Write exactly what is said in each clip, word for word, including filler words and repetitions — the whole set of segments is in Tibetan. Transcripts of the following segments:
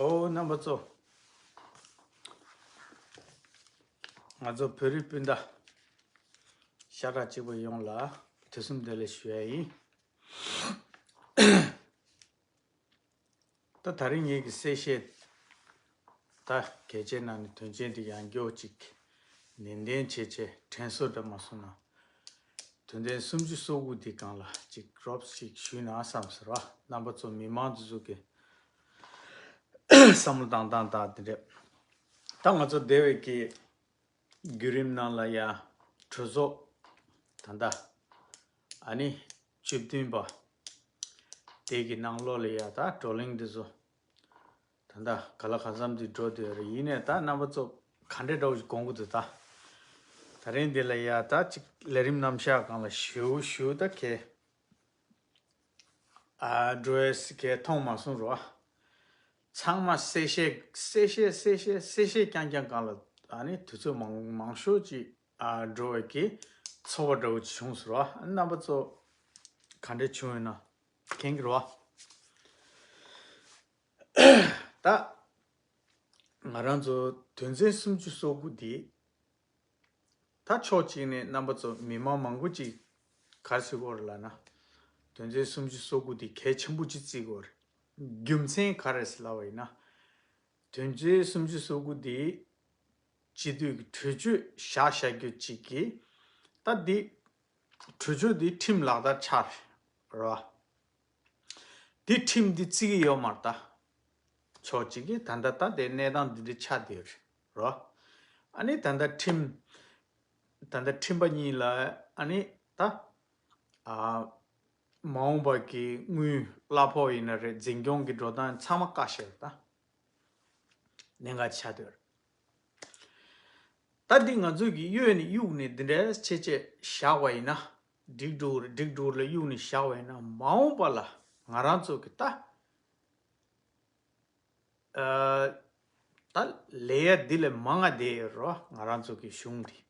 ཨོ་རྣམ་པ་ཚོ། ང་ཚོ་བོད་རིགས་སྤུན་ཟླ་ཤ་ཁྲག་གཅིག་པ་ཡོངས་ལ་དུས་གསུམ་བདེ་ལེགས་ཞུ་ཡ་ཡིན། ད་དེ་རིང་ངེད་ཀྱི་གསལ་བཤད་ད་གལ་ཆེ་ན་ནི་དོན་ཆེན་དེ་ཡང་མགྱོགས་ཅིག་ནན་ཏན་བྱས་བྱས་དྲན་གསོ་འདྲ་མ་སོང་ན། དོན་ཚན་སུམ་ཅུ་སོ་དགུ་འདི་སྒང་ལ་ཅིག་རོབ་ཅིག་ཞུས་ན་བསམ་ཟེར་བ། རྣམ་པ་ཚོ་མི་མང་དེ་ཚོ་གི་བསམ་བློ་བཏང་སྟངས་དང་དེ་འདྲས། ད་ང་ཚོ་འདས་པའི་གི་བརྒྱུད་རིམ་ནང་ལ་ཡ་གྲོས་ཚོགས་ད་ལྟ་ཨ་ནི་བཅུ་བདུན་པ་དེ་གི་ནང་ལོགས་ལ་ཡ་ད་བགྲོ་གླེང་འདི་ཚོ་ད་ལྟ་ག་ལ་གང་འཚམ་ཅིག་འགྲོ་བསྡད་ཡོད་རེད། ཡིན་ནའི་ད་རྣམ་པ་ཚོ་ག་འདྲས་འདྲ་བོ་ཞིག་དགོངས་ཀྱི་འདུག་ད་དེ་རིང་འདི་ལ་ཡ་ད་ཅིག་ལས་རིམ་རྣམ་གཞག་སྒང་ལ་ཞུ་ཞུ་ད་གས། ཨ་འགྲོ་ཡས་གས་མཐོང་མ་སོང་རོ། ཚང་མ་གསལ་བཤད་གསལ་བཤད་གསལ་བཤད་གསལ་བཤད་རྐྱང་རྐྱང་སྒང་ལ་ཨ་ནི་དུས་ཚོད་མང་མང་ཤོས་ཅིག་ཨ་འགྲོ་བའི་གི་ཚོར་བ་འདྲ་བོ་ཅིག་བྱུང་སོང་རོ། རྣམ་པ་ཚོ་ག་འདྲས་བྱུང་ཡོད་ན་མཁྱེན་གྱི་རོ། ད་ང་རང་ཚོ་དོན་ཚན་སུམ་ཅུ་སོ་དགུ་འདི། ད་ཕྱོགས་གཅིག་ནས་རྣམ་པ་ཚོ་མི་མང་མང་པོ་ཅིག་ག་རེ་ཟེར་གྱི་ཡོད་རེད་ལབ་ན། དོན་ཚན་སུམ་ཅུ་སོ་དགུ་འདི་གལ་ཆེན་པོ་ཅིག་བརྩི་གི་ཡོད་རེད། རྒྱུ་མཚན་ག་རེ་ཟེར་ལབ་པ་ཡིན་ན། དོན་ཚན་སུམ་ཅུ་སོ་དགུ་འདི་སྤྱི་འཐུས་ཀྱི་གྲོས་ཆོད་བཞག་བཞག་རྒྱུ་ཅིག་གིས་ད་འདི་གྲོས་ཆོད་འདི་ཁྲིམས་ལག་བསྟར་ཆགས་རེད་བ། འདི་ཁྲིམས་འདི་བརྩི་གི་ཡོད་མ་རེད་ད། ཕྱོགས་གཅིག་གིས་ད་ལྟ་ད་དེ་གནས་སྟངས་འདི་འདྲ་ཆགས་བསྡད་ཡོད་རེད་རོ། ཨ་ནི་ད་ལྟ་ཁྲིམས་ད་ལྟ་ཁྲིམས་པ་གཉིས་ལ་ཨ་ནི་ད་ཨ་མ་འོངས་པ་གི་དངུལ་གླ་ཕོགས་ཡིན་ན་རེད། འཛིན་སྐྱོང་གི་འགྲོ་སྟངས་ཚང་མ་བཀག་བཞག་ད། གནད་འགག་ཆགས་བསྡད་ཡོད་རེད། ད་འདི་ང་ཚོས་ཀྱི་གཡོལ་ནས་གཡུག་ནས་འདི་འདྲའི་ཆེ་ཆེ་བཞག་པ་ཡིན་ན། འགྲིག་འགྲོ་གི་རེད། འགྲིག་འགྲོ་གི་ལ་གཡུག་ནས་བཞག་པ་ཡིན་ན་མ་འོངས་པ་ལ་ང་རང་ཚོ་གི་ད། ཨ་ད་ལས་ཡ་འདི་ལས་མང་ང་བསྡད་ཡོད་རོ། ང་རང་ཚོ་གི་གཞུང་འདི།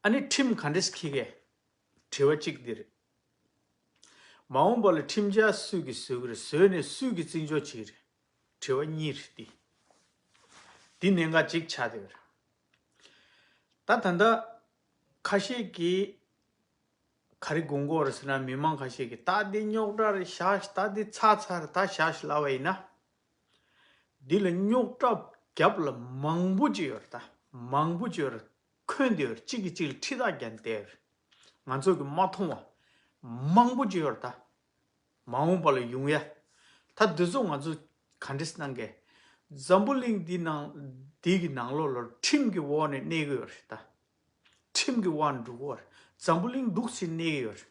ཨ་ནི་ཁྲིམས་ག་འདྲས་འཁྱེར་གི། དྲི་བ་གཅིག་འདི་རེད། མ་འོངས་པ་ལ་ཁྲིམས་འཆར་སུས་ཀྱིས་བཟོ་གི་རེད། བཟོས་ནས་སུས་ཀྱིས་བརྩི་འཇོག་བྱེད་ཀྱི་རེད། དྲི་བ་གཉིས་རེད་འདི། འདི་གནད་འགག་གཅིག་ཆགས་བསྡད་ཡོད་རེད། ད་ད་ལྟ་ཁ་ཤས་ཀྱིས་ག་རེ་དགོངས་ཀྱི་ཡོད་རེད་ཟེར་ན། མི་མང་ཁ་ཤས་ཀྱིས་ད་འདི་རྙོག་དྲ་རེད་བཞག་ཤིག་ད་འདི་ཚར་ཚར་རེད་ད་བཞག་ཤིག་ལབ་པ་ཡིན་ན། འདི་ལ་རྙོག་དྲ་རྒྱབ་ལ་མང་པོ་ཅིག་ཡོད་རེད་ད། མང་པོ་ཅིག་ཡོད་རེད། འཁོན་བསྡད་ཡོད་རེད། གཅིག་གིས་གཅིག་ལ་ཁྲིད་ཐག་རྒྱག་བསྡད་ཡོད་རེད། ང་ཚོ་གིས་མ་མཐོང་བ་མང་པོ་ཅིག་ཡོད་རེད་ད། མ་འོངས་པ་ལ་ཡོང་ཡ། ད་འདི་ཚོ་ང་ཚོ་ག་འདྲས་གནང་གི། འཛམ་བུ་གླིང་འདི་ནང་འདི་གི་ནང་ལོགས་ལ་ཁྲིམས་ཀྱི་འོག་ནས་གནས་ཀྱི་ཡོད་རེད་ད། ཁྲིམས་ཀྱི་དབང་འགྲོ་གི་ཡོད་རེད། འཛམ་བུ་གླིང་འདུག་སེ་གནས་ཀྱི་ཡོད་རེད།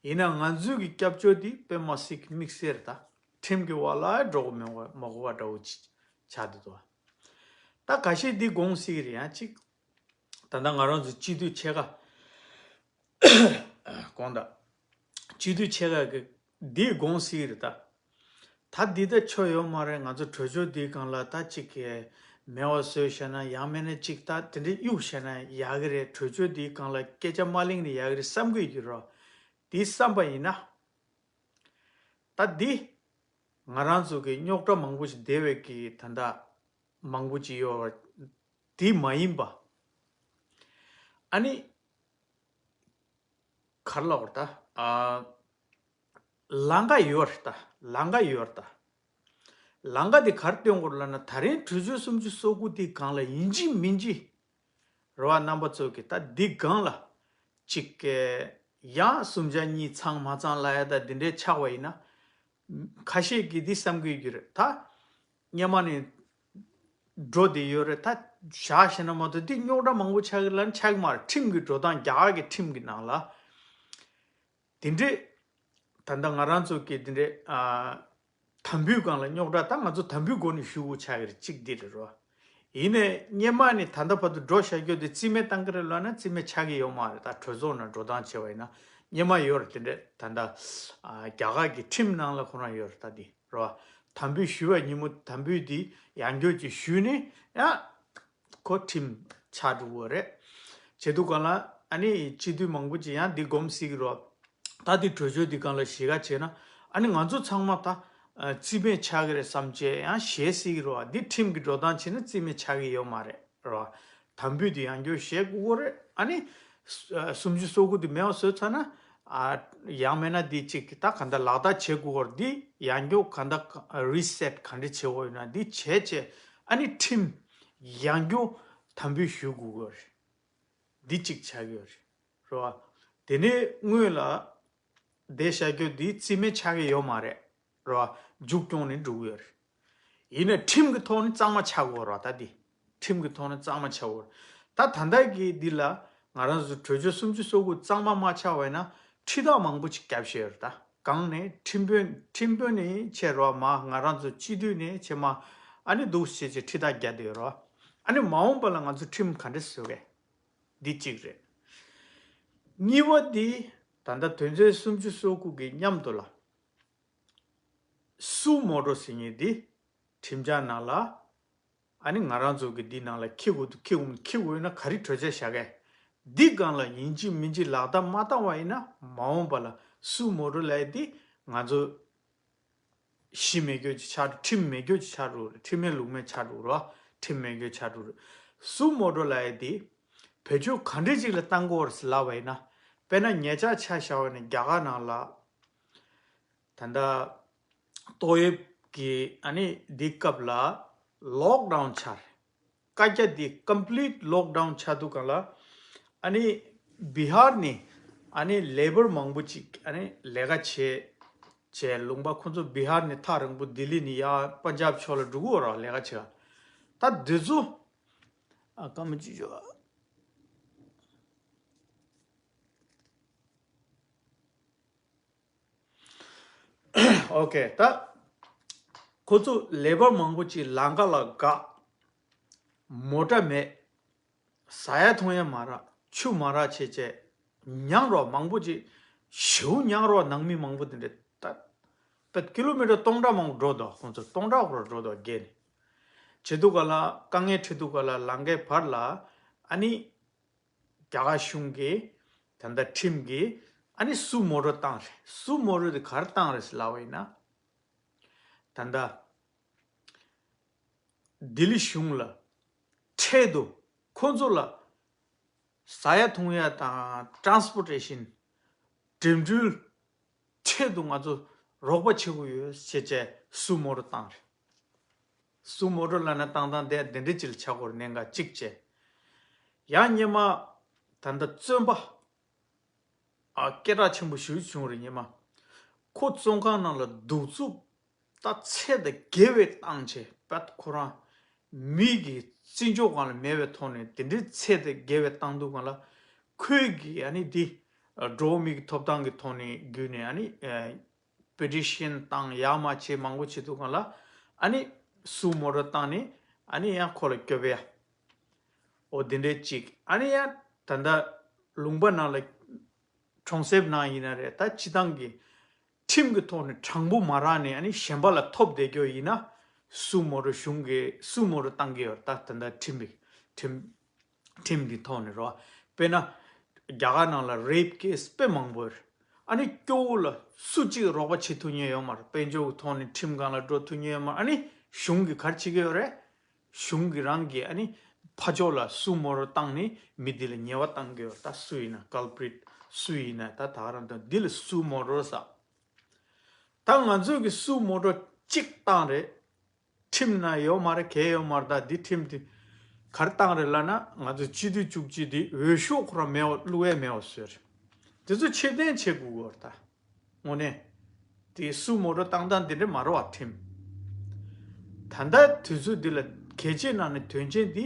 ཡིན་ན་ང་ཚོའི་གི་སྐྱབས་བཅོལ་འདི་དཔེ་མ་སྲིད་ཀྱི་དམིགས་བསལ་རེད་ད། ཁྲིམས་ཀྱི་འོག་ལ་འགྲོ་གི་མི་འོག་མ་གོ་བ་འདྲ་བོ་ཅིག་ཆགས་འདུག་དོ། ད་ཁ་ཤས་འདི་དགོངས་སྲིད་ཀྱི་རེད་ཡང་གཅིག་ད་ལྟ་ང་རང་ཚོ་སྤྱི་འཐུས་ཆེ་ཁག་དགོངས་དག་སྤྱི་འཐུས་ཆེ་ཁག་གི་འདི་དགོངས་སྲིད་ཀྱི་རེད་ད། ད་འདི་ལྟ་ཆོ་ཡོད་མ་རེད། ང་ཚོ་གྲོས་ཆོད་འདིའི་སྒང་ལ་ད་ཅིག་གི་མེད་པ་བཟོས་བཞག་ན་ཡང་མིན་ན་ཅིག་ད་དེ་འདྲ་གཡུག་བཞག་ན་ཡག་གི་རེད། གྲོས་ཆོད་འདིའི་སྒང་ལ་སྐད་ཆ་མ་གླེང་ན་ཡག་གི་རེད་བསམ་གི་ཡོད་ཀྱི་རོ། འདི་བསམ་པ་ཡིན་ན། ད་འདི་ང་རང་ཚོ་གི་རྙོག་དྲ་མང་པོ་ཞིག་འདས་པའི་གི་ད་ལྟ་མང་པོ་ཅིག་ཡོད་པ་འདི་མ་ཡིན་པ། ཨ་ནི། ག་རེ་ལབ་དགོས་རེད་ད། ཨ། ལམ་ཁ་ཡོད་རེད་ད། ལམ་ཁ་ཡོད་རེད་ད། ལམ་ཁ་དེ་ག་རེ་སྟོན་དགོས་རེད་ལབ་ན། ད་རིང་གྲོས་ཆོད་སུམ་ཅུ་སོ་དགུ་དེའི་སྒང་ལ་ཡིན་གཅིག་མིན་གཅིག་རེད་བ། རྣམ་པ་ཚོ་གིས་ད་འདི་སྒང་ལ་ཅིག་གི་ཡང་གསུམ་ཆ་གཉིས་ཚང་མ་ཚང་ལབ་ཡ་ད་འདི་འདྲའི་ཆགས་པ་ཡིན་ན། ཁ་ཤས་ཀྱིས་འདི་བསམ་གི་ཡོད་ཀྱི་རེད་ད། སྔོན་མ་ནས་འགྲོ་བསྡད་ཡོད་རེད་ད། བཞག་ཤེ་ན་མ་གཏོགས་འདི་རྙོག་དྲ་མང་པོ་ཆགས་ཀྱི་ལབ་ན་ཆགས་ཀྱི་མ་རེད། ཁྲིམས་ཀྱི་འགྲོ་སྟངས་རྒྱ་གར་གྱི་ཁྲིམས་ཀྱི་ནང་ལ། དེ་འདྲས། ད་ལྟ་ང་རང་ཚོ་གི་དེ་འདྲས་ཨ། དམ་འབུའི་སྒང་ལ་རྙོག་དྲ་ད་ང་ཚོ་དམ་འབུའི་སྒོ་ནས་ཞུ་དགོས་ཆགས་ཀྱི་རེད། གཅིག་འདི་རེད་རོ། ཡིན་ནའི་སྔོན་མ་ནས་ད་ལྟ་བར་དུ་འགྲོ་བཞག་རྒྱུ་དེ་རྩིས་མེད་བཏང་གི་རེད་ལབ་ན་རྩིས་མེད་ཆགས་ཀྱི་ཡོད་མ་རེད། ད་གྲོས་ཚོགས་ནང་འགྲོ་སྟངས་བྱས་པ་ཡིན་ན་སྔོན་མ་ཡོད་རེད། དེ་འདྲས་ད་ལྟ་ཨ། རྒྱ་གར་གྱི་ཁྲིམས་ནང་ལ་ཁོ་རང་ཡོད་རེད་ད་འདི་རོ། དམ་འབུ་ཞུ་བའི་ཉིན་མོ་དམ་འབུ་འདི་ཡང་བསྐྱར་ཅིག་ཞུས་ནས་ཡང་ཁོ་ཁྲིམས་ཆགས་འགྲོ་གི་རེད། བྱས་དུས་སྒང་ལ་ཨ་ནི་སྤྱི་འཐུས་མང་པོ་ཅིག་ཡང་འདི་སྒོམ་སྲིད་ཀྱི་རོ། ད་འདི་གྲོས་ཆོད་འདི་སྒང་ལ་གཞིས་ཀ་བྱས་ན་ཨ་ནི་ང་ཚོ་ཚང་མ་ད་ ཨ་རྩིས་མེད་ཆགས་ཀྱི་རེད་བསམ་བྱས་ཡང་ཞེད་སྲིད་ཀྱི་རེད་བ། འདི་ཁྲིམས་ཀྱི་འགྲོ་སྟངས་བྱས་ན་རྩིས་མེད་ཆགས་ཀྱི་ཡོད་མ་རེད་རེད་བ། དམ་འབུལ་དེ་ཡང་བསྐྱར་བཞེས་དགོས་ཀྱི་རེད། ཨ་ནི་ཨ་སུམ་ཅུ་སོ་དགུ་དེ་མེད་པ་བཟོས་ཚར་ན། ཨ་ཡང་མིན་ན་འདི་གཅིག་གི་ད་ག་འདྲ་ལག་བསྟར་བྱེད་དགོས་ཀྱི་རེད། འདི་ཡང་བསྐྱར་ག་འདྲ་རི་སེ་ཊི་ག་འདྲ་བྱེད་དགོས་ཡོད་ན་འདི་བྱས་བྱས། ཨ་ནི་ཁྲིམས་ཡང་བསྐྱར་དམ་འབུལ་ཞུ་དགོས་ཀྱི་རེད། འདི་གཅིག་ཆགས་ཀྱི་ཡོད་རེད། རེད་བ། དེ་ནས་སྔོན་ལ་བསྡད་བཞག་རྒྱུ་འདི་རྩིས་མེད་ཆགས་ཀྱི་ཡོད་མ་རེད། རེད་བ། མཇུག་སྐྱོང་ནས་འགྲོ་གི་ཡོད་རེད། ཡིན་ན་ཁྲིམས་ཀྱི་ཐོག་ནས་གཙང་མ་ཆགས་དགོས་རེད་བ། ད་འདི་ཁྲིམས་ཀྱི་ཐོག་ནས་གཙང་མ་ཆགས་དགོས་རེད། ད་ད་ལྟ་གི་འདི་ལ་ང་རང་ཚོ་གྲོས་ཆོད་སུམ་ཅུ་སོ་དགུ་གཙང་མ་མ་ཆགས་པ་ཡིན་ན་ཁྲིམས་ཐག་མང་པོ་ཅིག་བརྒྱབ་བཞག་ཡོད་རེད། ད་གང་ནས་ཁྲིམས་དཔོན་ཁྲིམས་དཔོན་ནས་བྱས་རེད་བ། མ་ང་རང་ཚོ་སྤྱི་འཐུས་ནས་བྱས་མ་ཨ་ནི་འདུག་བྱས་བྱས་ཁྲིམས་ཐག་བརྒྱབ་བསྡད་ཡོད་རེད་བ། ཨ་ནི་མ་འོངས་པ་ལ་ང་ཚོ་ཁྲིམས་ག་འདྲ་བཟོ་གས། འདི་གཅིག་རེད། གཉིས་པ་འདི་ད་ལྟ་དོན་ཚན་སུམ་ཅུ་སོ་དགུ་གི་མཉམ་དུ་ལ་སུ་མོ་ཊ་ཟེར་མཁན་འདི་ཁྲིམས་འཆར་ནང་ལ་ཨ་ནི་ང་རང་ཚོ་གི་འདི་ནང་ལ་འཁྱེར་དགོས་འདུག་འཁྱེར་དགོས་འཁྱེར་དགོས་ཡོད་ན་ག་རེ་གྲོས་འཆར་བཞག་གས། འདི་སྒང་ལ་ཡིན་གཅིག་མིན་གཅིག་ལག་བསྟར་མ་བཏང་བ་ཡིན་ན་མ་འོངས་པ་ལ་སུ་མོ་ཊ་ལབ་ཡས་འདི་ང་ཚོ་གཞི་མེད་རྒྱུ་ཅིག་ཆགས་འགྲོ། ཁྲིམས་མེད་རྒྱུ་ཅིག་ཆགས་འགྲོ་རེད། ཁྲིམས་མེད་ལུགས་མེད་ཆགས་འགྲོ་རེད། ཁྲིམས་མེད་རྒྱུ་ཆགས་འགྲོ་རེད། སུ་མོ་ཊ་ལབ་ཡས་དེ་བེད་སྤྱོད་ག་འདྲས་ཅིག་ལ་བཏང་དགོས་རེད་ལབ་པ་ཡིན་ན། དཔེར་ན་ཉེ་ཆར་ཆ་བཞག་པ་ཡིན་ན་རྒྱ་གར་ནང་ལ་ད་ལྟ་ཏོག་དབྱིབས་ཀྱི་ཨ་ནི་འདི་སྐབས་ལ་ལོག་ཌའུན་ཆགས་རེད། བཀའ་རྒྱ་འདི་ཀམ་པི་ལིཊ་ལོག་ཌའུན་ཆགས་དུས་སྒང་ལ་ཨ་ནི་བི་ཧར་ནས་ཨ་ནི་ལེ་བར་མང་པོ་ཅིག་ཨ་ནི་ལས་ཀ་བྱེད་བྱས། ལུང་པ་ཁོང་ཚོ་བི་ཧར་ནས་ཐག་རིང་པོ་ལྡི་ལི་ནས་ཡར་པན་ཇབ་ཕྱོགས་ལ་འགྲོ་གི་ཡོད་རེད་ལས་ཀ་བྱེད། ད་འདི་ཚོ་ཨ་སྐར་མ་གཅིག་ཞོག་ཨོ་ཁེ། ད་ཁོ་ཚོ་ལེ་བར་མང་པོ་ཅིག་ལམ་ཁ་ལ་འགག་མོ་ཊ་མེད། ཟ་ཡ་འཐུང་ཡ་མ་རག་ཆུ་མ་རག་བྱས་བྱས་མྱངས་རོགས་མང་པོ་ཅིག་ཞེ་པོ་མྱངས་རོགས་ནང་མི་མང་པོ་དེ་འདྲ་ད་ད་ཀི་ལོ་མི་ཊར་སྟོང་ཕྲག་མང་པོ་འགྲོ་འདུག་ཁོང་ཚོ་སྟོང་ཕྲག་འགྲོ་འགྲོ་འདུག་བརྒལ་ནས། བྱེད་དུས་སྒང་ལ་དཀའ་ངལ་འཕྲད་དུས་སྒང་ལ་ལམ་ཁའི་བར་ལ་ཨ་ནི་རྒྱ་གར་གཞུང་གིས་ད་ལྟ་ཁྲིམས་ཀྱིས་ཨ་ནི་སུ་མོ་ཊ་བཏང་རེད། སུ་མོ་ཊ་དེ་ག་རེ་བཏང་རེད་ཟེར་ལབ་པ་ཡིན་ན། ད་ལྟ་ལྡི་ལི་གཞུང་ལ་འཕྲལ་དུ་ཁོ་ཚོ་ལ་ཟ་ཡ་འཐུང་ཡ་དང་ཊ་རན་སི་པོར་ཊེ་ཤན་འགྲིམ་འགྲུལ་འཕྲལ་དུ་ང་ཚོ་རོགས་པ་བྱེད་དགོས་ཡོད་ཟེར་བྱས་སུ་མོ་ཊ་བཏང་རེད། སུ་མོ་ཊ་ལབ་ན་བཏང་སྟངས་དེ་འདི་འདྲ་ཅིག་ལ་ཆགས་ཀྱི་ཡོད་རེད། གནད་འགག་གཅིག་བྱས། ཡང་སྔོན་མ་ད་ལྟ་བཙོན་པ་ཨ་སྐད་གྲགས་ཆེན་པོ་ཞེ་པོ་བྱུང་རེད་སྔོན་མ། ཁོ་བཙོན་ཁང་ནང་ལ་གདུག་རྩུབ་ད་ཚད་དང་བརྒལ་བའི་བཏང་བྱས་པད་ཁོ་རང་མི་གི་བརྩི་འཇོག་སྒང་ལ་མེད་པའི་ཐོག་ནས་དེ་འདྲའི་ཚད་དང་བརྒལ་བའི་བཏང་དུས་སྒང་ལ་ཁོས་གི་ཨ་ནི་འདི་འགྲོ་བ་མི་གི་ཐོབ་ཐང་གི་ཐོག་ནས་བརྒྱུད་ནས་ཨ་ནི་པེ་ཊི་ཤན་བཏང་ཡ་མ་བྱས་མང་པོ་བྱེད་དུས་སྒང་ལ་ཨ་ནི་སུ་མོ་ཊ་བཏང་ནས་ཨ་ནི་ཡང་ཁོ་ལ་སྐྱོབ་ཡ། འོ་དེ་འདྲའི་གཅིག་ཨ་ནི་ཡང་ད་ལྟ་ལུང་པ་ནང་ལ་གྲོང་གསེབ་ནང་ཡིན་ན་རེད། ད་སྤྱི་བཏང་གི་ཁྲིམས་ཀྱི་ཐོག་ནས་དྲང་པོ་མ་རག་ནས་ཨ་ནི་གཞན་པ་ལ་ཐོབ་བསྡད་རྒྱུ་ཡིན་ན་སུ་མོ་ཊ་གཞུང་གིས་སུ་མོ་ཊ་བཏང་གི་ཡོད་རེད། ད་ད་ལྟ་ཁྲིམས་པའི་ཁྲིམས་ཁྲིམས་འདི་ཐོག་ནས་རོ། དཔེར་ན། རྒྱ་གར་ནང་ལ་རེབ་ཀེ་སི་དཔེ་མང་པོ་ཡོད་རེད། ཨ་ནི་སྐྱོ་བོ་ལ་སུ་གཅིག་རོགས་པ་བྱེད་ཐུབ་མཁན་ཡོད་མ་རེད། དཔལ་འབྱོར་གྱི་ཐོག་ནས་ཁྲིམས་སྒང་ལ་འགྲོ་ཐུབ་མཁན་ཡོད་མ་རེད། ཨ་ནི་གཞུང་གིས་ག་རེ་བྱེད་ཀྱི་ཡོད་རེད། གཞུང་གིས་རང་གིས་ཨ་ནི་ཕར་ཕྱོགས་ལ་སུ་མོ་ཊ་བཏང་ནས་མི་འདི་ལ་ཉེས་པ་བཏང་གི་ཡོད་རེད། ད་སུ་ཡིན་ན་ཀལ་པི་རིཊ་སུ་ཡིན་ན་ད་ད་ག་རང་དང་འདི་ལ་སུ་མོ་ཊ་ཟེར། ད་ང་ཚོ་གི་སུ་མོ་ཊ་གཅིག་བཏང་རེད། ཁྲིམས་ན་ཡོད་མ་རེད། གལ་ཡོད་མ་རེད། ད་འདི་ཁྲིམས་འདི་ག་རེ་བཏང་རེད་ལབ་ན་ང་ཚོ་སྤྱི་འཐུས་བཅུ་གཅིག་འདི་འོས་ཤོག་ཁོ་རང་མེད་པ་བླུག་ཡས་མེད་པ་བཟོས་རེད། དེ་ཚོ་ཕྱིར་འཐེན་བྱེད་དགོས་ཀྱི་ཡོད་རེད་ད། དངོས་གནས། དེ་སུ་མོ་ཊ་བཏང་སྟངས་འདི་འདྲ་མ་རེད་བ་ཁྲིམས། ད་ལྟ་དུས་ཚོད་འདི་ལ་གལ་ཆེ་ནང་ནས་དོན་ཆེན་འདི་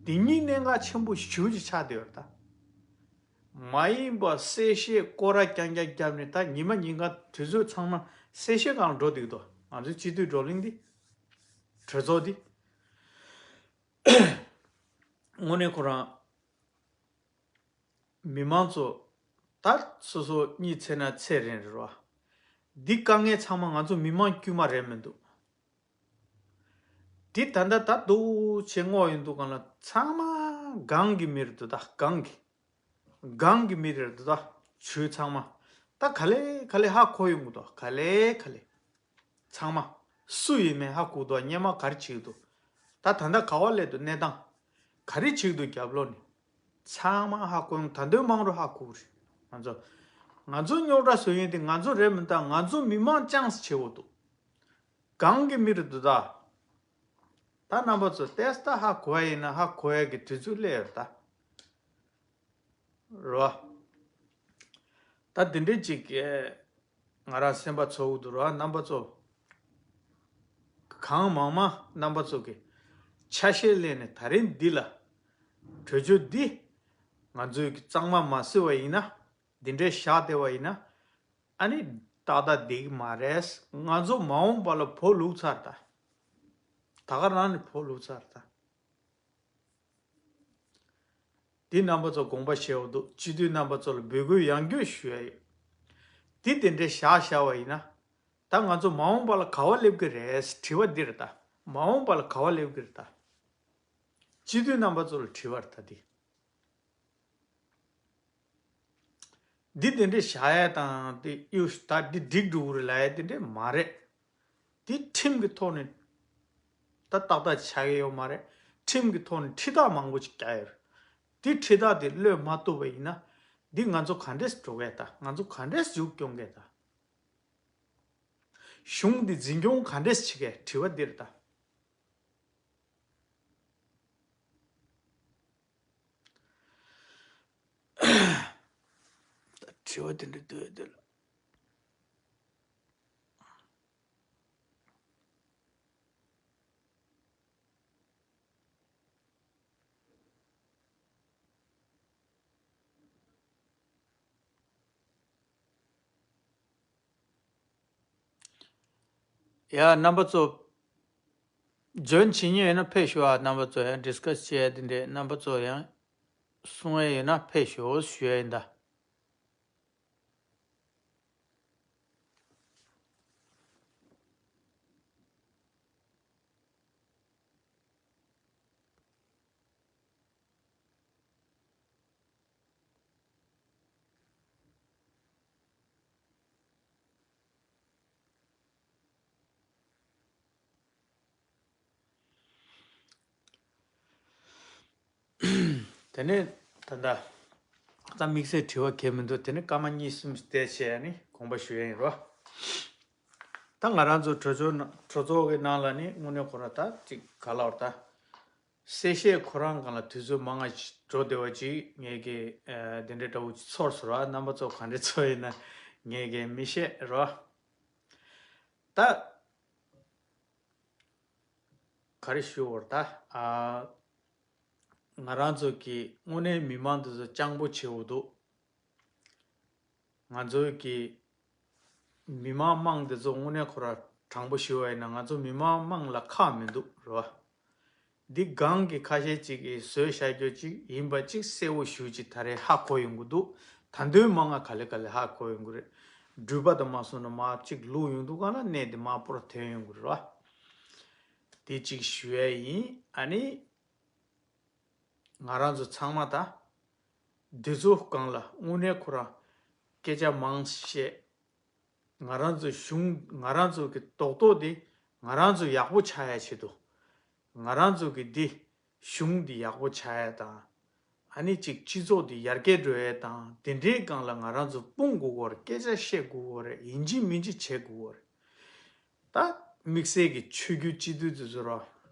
འདི་གཉིས་གནད་འགག་ཆེན་པོ་ཞེ་པོ་ཅིག་ཆགས་བསྡད་ཡོད་རེད་ད། མ་ཡིན་པ་གསལ་བཤད་སྐོར་ར་རྐྱང་རྐྱང་བརྒྱབ་ནས་ད་ཉི་མ་ཉིན་གང་དུས་ཚོད་ཚང་མ་གསལ་བཤད་སྒང་ལ་འགྲོ་བསྡད་ཀྱི་འདུག་ང་ཚོའི་སྤྱི་འཐུས་བགྲོ་གླེང་འདི། གྲོས་ཚོགས་འདི། དངོས་གནས་ཁོ་རང་མི་མང་ཚོ་ད་སོ་སོ་གཉིད་སད་ན་ཚད་རན་རེད་བ། འདི་དཀའ་ངལ་ཚང་མ་ང་ཚོ་མི་མང་དཀྱུས་མ་རེད་མི་འདུག་འདི་ད་ལྟ་ད་འདུག་བྱས་སྔོག་ཡོང་དུས་སྒང་ལ་ཚང་མ་སྒང་གི་མི་རེད་འདུག་ད་སྒང་གི་སྒང་གི་མི་རེད་འདུག་ད་ཆོས་ཚང་མ་ད་ག་ལེ་ག་ལེ་ཧ་གོ་ཡོང་གི་འདུག་ག་ལེ་ག་ལེ། ཚང་མ། སུ་ཡིན་མིན་ཧ་གོ་འདུག་སྔོན་མ་ག་རེ་བྱེད་འདུག་ད་ད་ལྟ་ག་བ་སླེབས་འདུག་གནས་སྟངས། ག་རེ་བྱེད་འདུག་རྒྱབ་ལོགས་ནས། ཚང་མ་ཧ་གོ་ཡོང་། ད་དུང་མང་རུ་ཧ་གོ་རེད། ང་ཚོ། ང་ཚོ་རྙོག་དྲ་བཟོ་མཁན་དེ་ང་ཚོ་རེད་མི་འདུག་ང་ཚོ་མི་མང་ཅང་ཙམ་བྱེད་འོ་འདུག་གང་གི་མི་རེད་འདུག་ད། ད་རྣམ་པ་ཚོ་ཏེས་ད་ཧ་གོ་ཡ་ཡིན་ན་ཧ་གོ་ཡ་གི་དུས་ཚོད་སླེབས་ཡོད་ད། རོ། ད་འདི་འདྲའི་ཅིག་གིས་ང་རང་སེམས་པ་ཚོར་གི་འདུག་རོ། རྣམ་པ་ཚོ། གང་མང་མང་རྣམ་པ་ཚོ་གི་ཆ་ཤས་ལེན་ནས་ད་རིང་འདི་ལ་གྲོས་ཆོད་འདི་ང་ཚོའི་གི་གཙང་མ་མ་བཟོས་པ་ཡིན་ན། འདི་འདྲའི་བཞག་བསྡད་པ་ཡིན་ན། ཨ་ནི་ཏག་ཏག་འགྲིག་གི་མ་རེད། ང་ཚོ་མ་འོངས་པ་ལ་བོ་ལུག་ཚར་ད། ད་ག་རང་ནས་བོ་ལུག་ཚར་ད། འདི་རྣམ་པ་ཚོ་དགོངས་པ་བཞེས་འོ་འདུག་སྤྱི་འཐུས་རྣམ་པ་ཚོ་ལ་འབོད་སྐུལ་ཡང་བསྐྱར་ཞུ་ཡ་ཡོད། འདི་དེ་འདྲའི་བཞག་བཞག་པ་ཡིན་ན། ད་ང་ཚོ་མ་འོངས་པ་ལ་ག་བ་སླེབས་ཀྱི་རེད། དྲི་བ་འདི་རེད་ད། མ་འོངས་པ་ལ་ག་བ་སླེབས་ཀྱི་རེད་ད། སྤྱི་འཐུས་རྣམ་པ་ཚོ་ལ་དྲི་བ་རེད་ད་འདི། འདི་དེ་འདྲའི་བཞག་ཡ་དང་དེ་གཡུ་ད་འདི་འགྲིག་འགྲོ་གི་རེད་ལབ་ཡ་དེ་འདྲའི་མ་རེད། འདི་ཁྲིམས་ཀྱི་ཐོག་ནས་ད་ཏག་ཏག་ཆགས་ཀྱི་ཡོད་མ་རེད། ཁྲིམས་ཀྱི་ཐོག་ནས་ཁྲིམས་ཐག་མང་པོ་ཅིག་བརྒྱབ་ཡོད་རེད། འདི་ཁྲིམས་ཐག་དེ་གློད་མ་ཐུབ་པ་ཡིན་ན། འདི་ང་ཚོ་ག་འདྲས་འགྲོ་གས་ད། ང་ཚོ་ག་འདྲས་མཇུག་སྐྱོང་གས་ད། གཞུང་འདི་འཛིན་སྐྱོང་ག་འདྲས་བྱེད་གས། དྲི་བ་འདི་རེད་ད། དྲི་བ་དེ་འདྲ་འདུག་དེ་ལ། ཡ། རྣམ་པ་ཚོ་ཇོན་བྱེད་མཁན་ཡོད་ན་ཕེབས་ཤོག་ཨ། རྣམ་པ་ཚོ་ཡང་ཌིས་ཀ་སི་བྱེད་ཡ་དེ་འདྲས་རྣམ་པ་ཚོ་ཡང་གསུང་ཡ་ཡོད་ན་ཕེབས་ཤོག་ཞུ་ཡ་ཡིན་ད། དེ་ནས་ད་ལྟ་ད་དམིགས་བསལ་དྲི་བ་གལ་མི་འདུག་དེ་ནས་སྐར་མ་གཉིས་གསུམ་བལྟས་བྱས་ནས་དགོངས་པ་ཞུ་ཡ་ཡིན་རོ། ད་ང་རང་ཚོ་གྲོས་ཚོགས་ནང་གྲོས་ཚོགས་ཀྱི་ནང་ལ་ནི་དངོས་གནས་ཁོ་ར་ད་ཅིག་ག་ལབ་ད། གསལ་བཤད་ཁོ་རང་སྒང་ལ་དུས་ཚོད་མང་ང་ཞིག་འགྲོ་བདེ་བ་ཅིག་ངས་ཀྱི་ཨ་དེ་འདྲའི་འདྲ་བོ་ཅིག་ཚོར་སོང་ར། རྣམ་པ་ཚོ་ག་འདྲའི་ཚོར་ཡིན་ན་ངས་ཀྱི་མི་ཤེས་ར། ད། ག་རེ་ཞུ་བར་ད། ཨ། ང་རང་ཚོ་གི་དངོས་གནས་མི་མང་དེ་ཚོ་སྤྱང་པོ་བྱེད་འོ་འདུག་ང་ཚོའི་གི་མི་མང་དམངས་དེ་ཚོ་དངོས་གནས་ཁོ་ར་དྲང་པོ་ཞུ་བ་ཡིན་ན་ང་ཚོ་མི་མང་དམངས་ལ་ཁག་མི་འདུག་རེད་བ། འདི་སྒང་གི་ཁ་ཤས་ཅིག་གིས་བཟོས་བཞག་རྒྱུ་ཅིག་ཡིན་པ་ཅིག་གསལ་བོ་ཞུ་ཅིག་ད་རེས་ཧ་གོ་ཡོང་གི་འདུག་ད་དུང་མང་ང་ག་ལེ་ག་ལེ་ཧ་གོ་ཡོང་གི་རེད། འགྲུལ་པ་དང་མ་སོང་ན་མ་ཅིག་ལུག་ཡོང་འདུག་ག་ན་གནས་དེ་མ་པོར་ཐོན་ཡོང་གི་རེད་བ། དེ་གཅིག་ཞུ་ཡ་ཡིན། ཨ་ནི། ང་རང་ཚོ་ཚང་མ་ད། འདི་ཚོ་སྒང་ལ་དངོས་གནས་ཁོ་རང་སྐད་ཆ་མང་བཤད། ང་རང་ཚོ་གཞུང་ང་རང་ཚོ་གི་རྡོག་རྡོག་འདི་ང་རང་ཚོ་ཡག་པོ་ཆགས་ཡ་ཆེད་དུ། ང་རང་ཚོ་གི་འདི་གཞུང་འདི་ཡག་པོ་ཆགས་ཡ་དང་། ཨ་ནི་གཅིག་སྤྱི་ཚོགས་འདི་ཡར་རྒྱས་འགྲོ་ཡ་དང་དེ་འདྲའི་སྒང་ལ་ང་རང་ཚོ་སྤུངས་དགོས་ཀྱི་ཡོད་རེད། སྐད་ཆ་བཤད་དགོས་ཀྱི་ཡོད་རེད། ཡིན་གཅིག་མིན་གཅིག་བྱེད་དགོས་ཀྱི་ཡོད་རེད། ད་དམིགས་བསལ་གྱི་ཆོས་བརྒྱུད་སྤྱི་འཐུས་དེ་ཚོ་ར།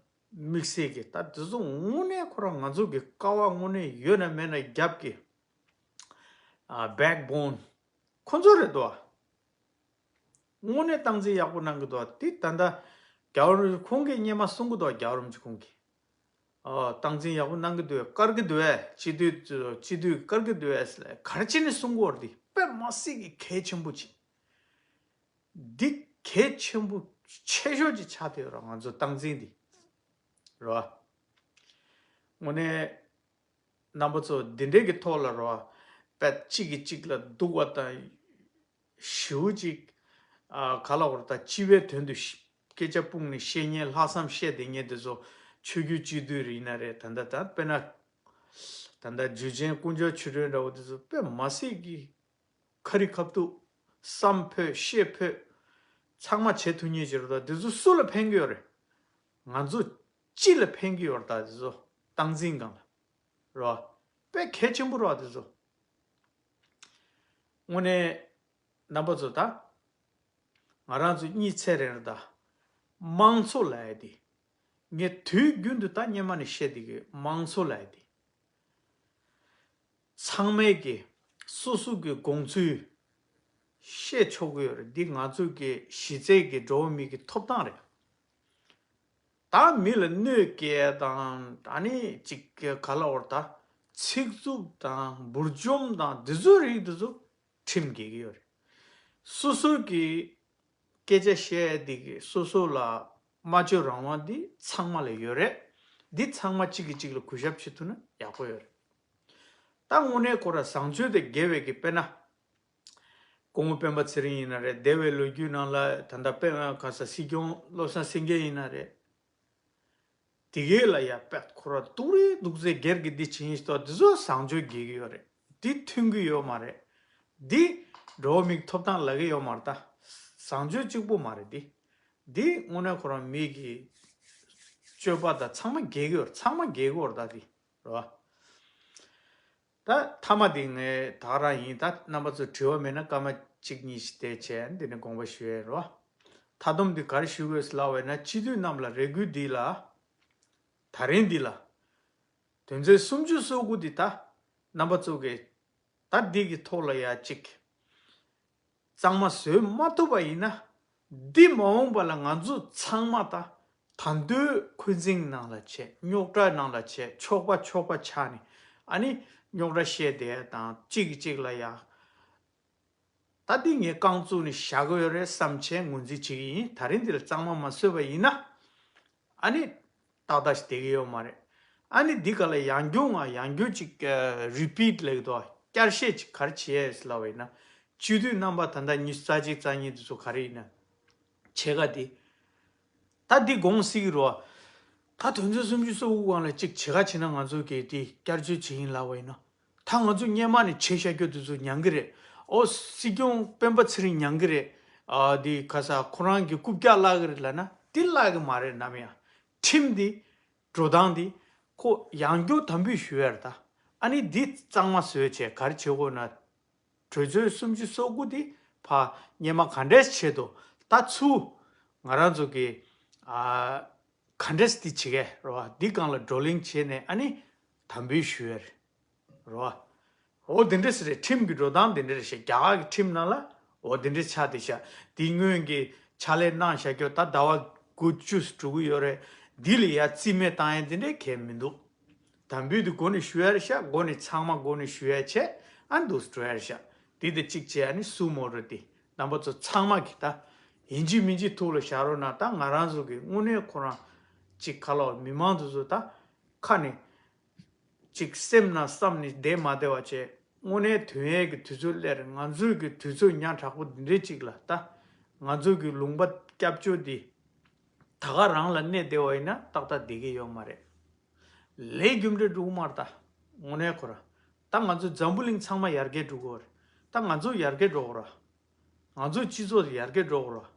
དམིགས་བསལ་གྱི་ད་དེ་ཚོ་དངོས་གནས་ཁོ་རང་ང་ཚོ་གི་ཀ་བ་དངོས་གནས་ཡོད་ན་མེད་ན་རྒྱབ་ཀྱི་ཨ་བེག་བོན་ཁོ་ཚོ་རེད་དོ། དངོས་གནས་སྟངས་འཛིན་ཡག་པོ་གནང་གི་འདུག་དེ་ད་ལྟ་རྒྱལ་བ་རིན་པོ་ཆེ་ཁོང་གིས་སྔོན་མ་གསུང་གི་འདུག་རྒྱལ་བ་རིན་པོ་ཆེ་ཁོང་གིས། ཨ་སྟངས་འཛིན་ཡག་པོ་གནང་གི་འདུག་དཀར་གི་འདུག་ཨེ། སྤྱི་འཐུས་སྤྱི་འཐུས་དཀར་གི་འདུག་ཨེ་ཟེར་ལ་ག་རེ་བྱས་ནས་གསུང་གི་ཡོད་རེད། དེ་དཔེ་མ་སྲིད་ཀྱི་གལ་ཆེན་པོ་ཅིག་འདི་གལ་ཆེན་པོ་ཆེ་ཤོས་ཅིག་ཆགས་བསྡད་ཡོད་རེད། ང་ཚོ་སྟངས་འཛིན་འདི་རེད་བ། དངོས་གནས་རྣམ་པ་ཚོ་འདི་འདྲའི་གི་ཐོག་ལ་རེད་བ། དཔེ་གཅིག་གིས་གཅིག་ལ་སྡུག་པ་དང་ཞེ་པོ་ཅིག་ཨ་ག་ལབ་དགོས་རེད། ད་སྤྱི་པའི་དོན་དུ་ཤི་སྐད་ཆ་སྤུངས་ནས་བཤད་མཁན་ལྷག་བསམ་བཤད་བསྡད་མཁན་དེ་ཚོ་ཆོས་བརྒྱུད་སྤྱི་འཐུས་རེད་ཡིན་ན་རེད། ད་ལྟ་ད་དཔེར་ན་ད་ལྟ་འཇུ་ཆེན་དཀོན་མཆོག་ཆོས་སྒྲོན་འདྲ་བོ་དེ་ཚོ་དཔེ་མ་སྲིད་ཀྱི་ཁ་རི་ཁ་ཐུག་བསམ་ཕོད་བཤད་ཕོད། ཚང་མ་བྱེད་ཐུབ་མཁན་ཅིག་རེད་དོ། དེ་ཚོ་སུ་ལ་ཕན་གི་ཡོད་རེད། ང་ཚོ་སྤྱི་ལ་ཕན་གི་ཡོད་རེད། ད་དེ་ཚོ་སྟངས་འཛིན་སྒང་ལ་རོ། དཔེ་གལ་ཆེན་པོ་རོ་དེ་ཚོ། དངོས་གནས་རྣམ་པ་ཚོ་ད། ང་རང་ཚོ་གཉིད་ཚད་རེད་ད། དམངས་གཙོ་ལབ་ཡ་དེ། ངས་དུས་རྒྱུན་དུ་ད་སྔོན་མ་ནས་བཤད་བསྡད་ཀྱི་དམངས་གཙོ་ལབ་ཡ་དེ། ཚང་མས་ཀྱི་སོ་སོ་གི་དགོངས་ཚུལ་བཤད་ཆོག་གི་ཡོད་རེད། འདི་ང་ཚོ་གི་གཞི་རྩའི་གི་འགྲོ་བ་མི་གི་ཐོབ་ཐང་རེད། ད་མི་ལ་གནོད་སྐྱེལ་དང་ཨ་ནི་ཅིག་ག་ལ་བར་ད་ཚིག་རྩུབ་དང་འབུར་འཇོམས་དང་འདི་ཚོའི་རིགས་འདི་ཚོ་ཁྲིམས་འགལ་གྱི་ཡོད་རེད། སོ་སོ་གི་སྐད་ཆ་བཤད་ཡ་འདི་གི་སོ་སོ་ལ་སྨྲ་བརྗོད་རང་དབང་འདི་ཚང་མ་ལ་ཡོད་རེད། འདི་ཚང་མ་གཅིག་གིས་གཅིག་ལ་གུས་ཞབས་བྱེད་ཐུབ་ན་ཡག་པོ་ཡོད་རེད། ད་དངོས་གནས་ཁོ་ར་བཟང་སྤྱོད་དེ་དགེ་བའི་གི་དཔེར་ན། སྐུ་ངོ་སྤེན་པ་ཚེ་རིང་ཡིན་ན་རེད། འདས་པའི་ལོ་རྒྱུས་ནང་ལ་ད་ལྟ་དཔེ་ག་ས་སྲིད་སྐྱོང་བློ་བཟང་སེང་གེ་ཡིན་ན་རེད། དེ་གའི་ལ་ཡ་དཔེ་ཁོ་ར་སྡུག་རེད་སྡུག་ཚེ་སྒེར་གྱི་འདི་བྱིན་ཞིག་ཏོ་འདི་ཚོ་བཟང་སྤྱོད་དགེ་གི་ཡོད་རེད། འདི་མཐུན་གི་ཡོད་མ་རེད། འདི་འགྲོ་བ་མིའི་ཐོབ་ཐང་ལ་གི་ཡོད་མ་རེད་ད། བཟང་སྤྱོད་གཅིག་པོ་མ་རེད་འདི། འདི་དངོས་གནས་ཁོ་རང་མི་གི་སྤྱོད་པ་དང་ཚང་མ་དགེ་གི་ཡོད་རེད། ཚང་མ་དགེ་གི་ཡོད་རེད་ད་འདི་རེད་བ། ད་མཐའ་མ་དེ་ངས་ད་ག་རང་ཡིན། ད་རྣམ་པ་ཚོ་དྲི་བ་མེད་ན་སྐར་མ་གཅིག་གཉིས་ཤིག་དེ་བྱས་འདི་ནས་དགོངས་པ་ཞུ་ཡས་རོ། མཐའ་སྡོམ་འདི་ག་རེ་ཞུ་དགོས་ལབ་པ་ཡིན་ན་སྤྱི་འཐུས་རྣམས་ལ་རེ་སྐུལ་འདི་ལ། ད་རིང་འདི་ལ། དོན་ཚན་སུམ་ཅུ་སོ་དགུ་འདི་ད་རྣམ་པ་ཚོ་གི་ད་འདི་གི་ཐོག་ལ་ཡ་གཅིག་གཙང་མ་བཟོས་མ་ཐུབ་པ་ཡིན་ན། འདི་མ་འོངས་པ་ལ་ང་ཚོ་ཚང་མ་ད་ད་འདོད་འཁོན་འཛིང་ནང་ལ་བྱས། རྙོག་དྲ་ནང་ལ་བྱས། ཕྱོགས་པ་ཕྱོགས་པ་ཆགས་ནས་ཨ་ནི་རྙོག་དྲ་བཤད་བསྡད་ཡ་དང་གཅིག་གིས་གཅིག་ལ་ཡ། ད་འདི་ངས་རྐང་བཙུགས་ནས་བཞག་གི་ཡོད་རེད་བསམ་བྱས་ངོས་འཛིན་བྱེད་ཀྱི་ཡིན། ད་རིང་འདི་ལ་གཙང་མ་མ་བཟོས་པ་ཡིན་ན། ཨ་ནི་ཏག་ཏག་ཞིག་བསྡད་ཀྱི་ཡོད་མ་རེད། ཨ་ནི་འདི་ག་ལ་ཡང་བསྐྱར་ང་ཡང་བསྐྱར་ཅིག་རི་པིཊ་ལབ་ཀྱི་འདུག་བསྐྱར་བཤད་ཅིག་ག་རེ་བྱེད་ཡས་ལབ་པ་ཡིན་ན། སྤྱི་འཐུས་རྣམ་པ་ད་ལྟ་ཉི་ཤུ་རྩ་གཅིག་རྩ་གཉིས་འདི་ཚོ་ག་རེ་ཡིན་ན། ཕྱེད་ཀ་འདི། ད་འདི་དགོངས་སྲིད་ཀྱི་རེད་བ། ད་དོན་ཚན་སུམ་ཅུ་སོ་དགུ་སྒང་ལ་གཅིག་བྱེད་ཁ་བྱེད་ན་ང་ཚོ་གིས་འདི་བསྐྱར་བཅོས་བྱེད་ཡིན་ལབ་པ་ཡིན་ན། ད་ང་ཚོ་སྔོན་མ་ནས་བྱས་བཞག་རྒྱུ་དེ་ཚོ་མྱང་གི་རེད། ཨོ་སྲིད་སྐྱོང་སྤེན་པ་ཚེ་རིང་མྱང་གི་རེད། ཨ་འདི་ག་ས་ཁོ་རང་གི་རྐུབ་བཀྱག་བརླག་གི་རེད་ལབ་ན་འདི་བརླག་གི་མ་རེད་ནམ་ཡང་། ཁྲིམས་འདི་འགྲོ་སྟངས་འདི་ཁོ་ཡང་བསྐྱར་དམ་འབུལ་ཞུ་ཡ་རེད་ད། ཨ་ནི་འདི་གཙང་མ་བཟོས་བྱས་ག་རེ་བྱེད་དགོས་ན། གྲོས་ཆོད་སུམ་ཅུ་སོ་དགུ་འདི་ཕ་སྔོན་མ་ག་འདྲས་བྱས་འདུག་ད་ཚུར་ང་རང་ཚོ་གི་ཨ་ག་འདྲས་འདི་བྱེད་ཀྱི་རེད་བ། འདི་སྒང་ལ་བགྲོ་གླེང་བྱས་ནས་ཨ་ནི་དམ་འབུལ་ཞུ་ཡ་རེད་རེད་བ། འོ་འདི་འདྲས་རེད། ཁྲིམས་ཀྱི་འགྲོ་སྟངས་འདི་འདྲས་རེད་ཤག་རྒྱ་གར་གྱི་ཁྲིམས་ནང་ལ་འོ་འདི་འདྲས་ཆགས་བསྡད་ཤག་འདི་སྔོན་གྱི་ཕྱག་ལས་གནང་བཞག་རྒྱུ་ད་ཟླ་བ་དགུ་བཅུ་འགྲོ་གི་ཡོད་རེད། འདི་ལ་ཡ་རྩིས་མེད་བཏང་ཡ་འདི་འདྲས་གང་ཡང་མི་འདུག་དམ་འབུལ་དེ་སྒོ་ནས་ཞུ་ཡ་རེད་ཤག་སྒོ་ནས་ཚང་མ་སྒོ་ནས་ཞུ་ཡ་བྱས་ཨ་འདུག་སེ་འགྲོ་ཡ་རེད་ཤག་འདི་དང་གཅིག་བྱས་ཨ་ནི་སུ་མོ་རོ་དེ་རྣམ་པ་ཚོ་ཚང་མ་གིས་ད་ཡིན་གཅིག་མིན་གཅིག་ཐུགས་ལ་བཞག་རོགས་གནང་། ད་ང་རང་ཚོ་གི་དངོས་གནས་ཁོ་རང་གཅིག་ག་ལ་བ་མི་མང་དེ་ཚོ་ད་ཁ་ནས་གཅིག་སེམས་ནང་བསམ་ནས་བསྡད་མ་བསྡད་པ་བྱས། དངོས་གནས་དོན་ཡས་ཀྱི་དུས་ཚོད་སླེབས་རེད། ང་ཚོའི་གི་དུས་ཚོད་ཉག་ཕྲ་པོ་འདི་འདྲའི་གཅིག་ལ་ད་ང་ཚོའི་གི་ལུང་པ་སྐྱབས་བཅོལ་འདི་ད་ག་རང་ལ་གནས་བསྡད་པ་ཡིན་ན་ཏག་ཏག་བསྡད་ཀྱི་ཡོད་མ་རེད། ལས་རྒྱུ་འབྲས་འགྲུབ་མ་རེད་ད། དངོས་གནས་ཁོ་ར་ད་ང་ཚོ་འཛམ་བུ་གླིང་ཚང་མ་ཡར་རྒྱས་འགྲོ་གི་ཡོད་རེད། ད་ང་ཚོ་ཡར་རྒྱས་འགྲོ་གི་རེད། ང་ཚོ་སྤྱི་ཚོགས་ཡར་རྒྱས་འགྲོ་གི་རེད།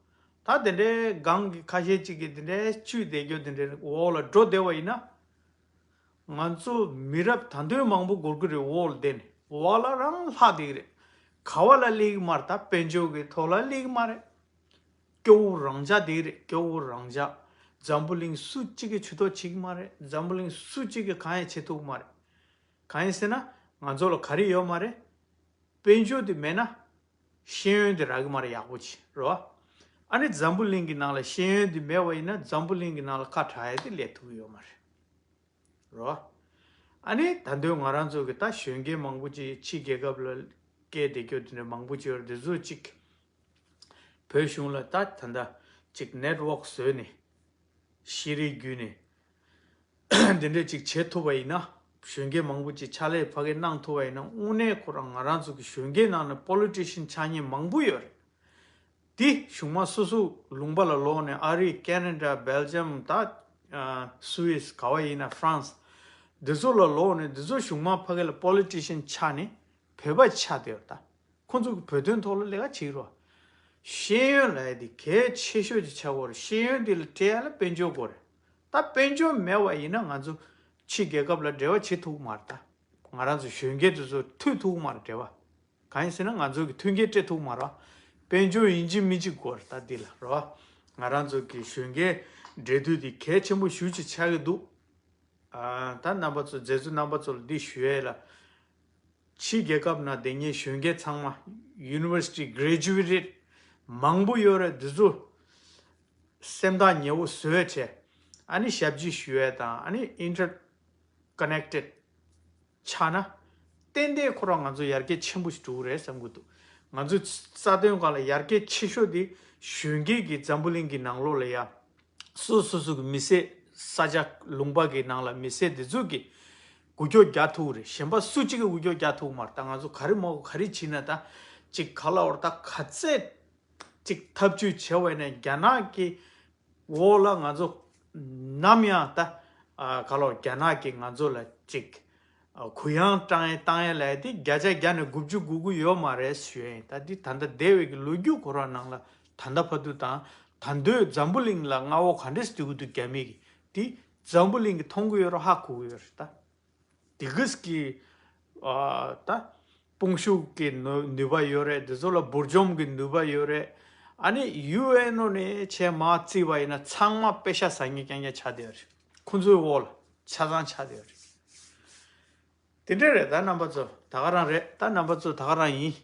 ད་དེ་འདྲའི་སྒང་གི་ཁ་ཤས་ཅིག་གིས་དེ་འདྲའི་བཅུད་བསྡད་རྒྱུ་དེ་འདྲའི་འོག་ལ་འགྲོ་བསྡད་པ་ཡིན་ན། ང་ཚོ་མི་རབས་ད་དུང་མང་པོ་འགོར་གི་རེད། འོག་ལ་བསྡད་ནས་འོག་ལ་རང་ལྷག་བསྡད་ཀྱི་རེད། ག་བ་ལ་སླེབས་ཀྱི་མ་རེད། ད་དཔལ་འབྱོར་གྱི་ཐོག་ལ་སླེབས་ཀྱི་མ་རེད། སྐྱོ་བོ་རང་འཇགས་བསྡད་ཀྱི་རེད། སྐྱོ་བོ་རང་འཇགས། འཛམ་བུ་གླིང་སུ་གཅིག་གིས་ཇུས་གཏོགས་བྱེད་ཀྱི་མ་རེད། འཛམ་བུ་གླིང་སུ་གཅིག་གིས་གང་ཡང་བྱེད་ཐུབ་ཀྱི་མ་རེད། གང་ཡིན་ཟེར་ན་ང་ཚོ་ལ་ག་རེ་ཡོད་མ་རེད། དཔལ་འབྱོར་དེ་མེད་ན་ཤེས་ཡོན་དེ་རག་གི་མ་རེད། ཡག་པོ་བྱས་རེད་བ། ཨ་ནི་འཛམ་བུ་གླིང་གི་ནང་ལ་ཤེས་ཡོན་དེ་མེད་པ་ཡིན་ན་འཛམ་བུ་གླིང་གི་ནང་ལ་ཁ་གྲག་ཡ་དེ་སླེབས་ཐུབ་ཀྱི་ཡོད་མ་རེད། རེད་བ། ཨ་ནི་ད་དུང་ང་རང་ཚོ་གི་ད་གཞོན་སྐྱེས་མང་པོ་ཅིག་ཕྱི་རྒྱལ་ཁབ་ལ་སྐྱེས་བསྡད་རྒྱུ་དེ་འདྲ་མང་པོ་ཅིག་ཡོད་རེད། དེ་ཚོ་ཅིག་བོད་གཞུང་ལ་ད་ད་ལྟ་ཅིག་ནེཊ་ཝོག་བཟོས་ནས་ཤེས་རིག་བརྒྱུད་ནས་འདི་འདྲ་ཅིག་བྱེད་ཐུབ་པ་ཡིན་ན། གཞོན་སྐྱེས་མང་པོ་ཅིག་ཕྱག་ལས་ཕ་གིར་གནང་ཐུབ་པ་ཡིན་ན་དངོས་གནས་ཁོ་རང་ང་རང་ཚོ་གི་གཞོན་སྐྱེས་ནང་ནས་པོ་ལི་ཊི་ཤན་ཆགས་མཁན་མང་པོ་ཡོད་རེད། དེ་གཞུང་མང་སོ་སོ་ལུང་པ་ལ་ལོག་ནས་ཨ་རི་ཀེ་ན་ཌ་སྦེལ་ཇམ་ད་སུ་ཝིས་ག་བ་ཡིན་ན་ཧྥ་རན་སི་འདི་ཚོ་ལ་ལོག་ནས་འདི་ཚོ་གཞུང་མང་ཕ་གི་ལ་པོ་ལི་ཊི་ཤན་ཆགས་ནས་བོད་པ་ཆགས་བསྡད་ཡོད་ད། ཁོང་ཚོ་གི་བོད་དོན་ཐོག་ལ་ལས་ཀ་བྱེད་ཀྱི་རེད། ཤེས་ཡོན་ལབ་ཡ་དེ་གལ་ཆེ་ཤོས་ཅིག་ཆགས་ཡོད་རེད། ཤེས་ཡོན་དེ་ལ་སྤྲད་ཡ་ལ་དཔལ་འབྱོར་དགོས་རེད། ད་དཔལ་འབྱོར་མེད་པ་ཡིན་ན་ང་ཚོ་ཕྱི་རྒྱལ་ཁབ་ལ་འབྲེལ་བ་བྱེད་ཐུབ་ཀྱི་མ་རེད། ད་ང་རང་ཚོ་གཞོན་སྐྱེས་དེ་ཚོ་མཐུད་ཐུབ་ཀྱི་མ་རེད་འབྲེལ་བ། གང་ཡིན་ཟེར་ན་ང་ཚོ་གི་མཐུན་རྐྱེན་སྤྲད་ཐུབ་ཀྱི་མ་རེད། དཔལ་འབྱོར་ཡིན་གཅིག་མིན་གཅིག་དགོས་རེད། ད་འདི་ལ་རེད་བ། ང་རང་ཚོ་གི་གཞོན་སྐྱེས་འབྲེལ་མཐུད་དེ་གལ་ཆེན་པོ་ཞེ་ཅིག་ཆགས་ཀྱི་འདུག་ཨ། ད་རྣམ་པ་ཚོ་མཛད་གཙོ་རྣམ་པ་ཚོ་ལ་འདི་ཞུ་ཡས་ལ། ཕྱི་རྒྱལ་ཁབ་ནང་བསྡད་མཁན་གཞོན་སྐྱེས་ཚང་མ་University Graduated མང་པོ་ཡོད་རེད། འདི་ཚོ་སེམས་ཐག་ཉེ་བོ་བཟོས་བྱས། ཨ་ནི་ཞབས་ཕྱི་ཞུ་ཡས་དང་ཨ་ནི་Interconnected ཆགས་ན་ཏན་ཏན་ཁོ་རང་ང་ཚོ་ཡར་རྒྱས་ཆེན་པོ་ཞིག་འགྲོ་གི་རེད་བསམ་གྱི་འདུག་ང་ཚོའི་རྩ་དོན་སྒང་ལ་ཡར་རྒྱས་ཆེ་ཤོས་དེ་གཞོན་སྐྱེས་ཀྱི་འཛམ་བུ་གླིང་གི་ནང་ལོགས་ལ་ཡ། སོ་སོ་སོ་གི་མི་སེར་ས་ཆ་ལུང་པ་གི་ནང་ལ་མི་སེར་དེ་ཚོ་གི་འགུལ་སྐྱོད་རྒྱག་ཐུབ་རེད། གཞན་པ་སུ་གཅིག་གི་འགུལ་སྐྱོད་རྒྱག་ཐུབ་མ་རེད། ད་ང་ཚོ་ག་རེ་མོ་ག་རེ་བྱེད་ན་ད་ཅིག་ག་ལ་བར་ད་ག་ཚད་ཅིག་ཐབས་ཇུས་བྱས་པ་ཡིན་ན་རྒྱ་ནག་གི་འོག་ལ་ང་ཚོ་ནམ་ཡང་ད་ཨ་ག་ལ་བར་རྒྱ་ནག་གི་ང་ཚོ་ལ་ཅིག་ཨ་གུ་ཡངས་བཏང་ཡས་བཏང་ཡས་ལབ་ཡས་དེ་བརྒྱ་ཆ་བརྒྱ་ནས་དགུ་བཅུ་དགུ་དགུ་ཡོད་མ་རེད་ཞུ་ཡས་ཡིན། ད་འདི་ད་ལྟ་འདས་པའི་གི་ལོ་རྒྱུས་ཁོ་རང་ནང་ལ་ད་ལྟ་བར་དུ་དང་ད་དུང་འཛམ་བུ་གླིང་ལ་མངའ་འོག་ག་འདྲས་སྡོད་ཀྱི་འདུག་རྒྱ་མི་གི་དེ་འཛམ་བུ་གླིང་གི་མཐོང་གི་ཡོད་རེད། ཧ་གོ་གི་ཡོད་རེད། ད་དེ་གིས་ཀྱི་ཨ་ད་དཔུང་ཤུགས་ཀྱི་ནུས་ནུས་པ་ཡོད་རེད། དེ་ཚོ་ལ་འབུར་འཇོམས་ཀྱི་ནུས་པ་ཡོད་རེད། ཨ་ནི་ཡུ་ཨེན་ཨོ་ནས་ཆེས་མ་བརྩིས་པ་ཡིན་ན་ཚང་མ་པེ་ཤ་ཟ་མཁན་རྐྱང་རྐྱང་ཆགས་བསྡད་ཡོད་རེད། ཁོང་ཚོའི་འོག་ལ་ཆ་ཚང་ཆགས་བསྡད་ཡོད་རེད། དེ་འདྲ་རེད། ད་རྣམ་པ་ཚོ་ད་ག་རང་རེད། ད་རྣམ་པ་ཚོ་ད་ག་རང་ཡིན།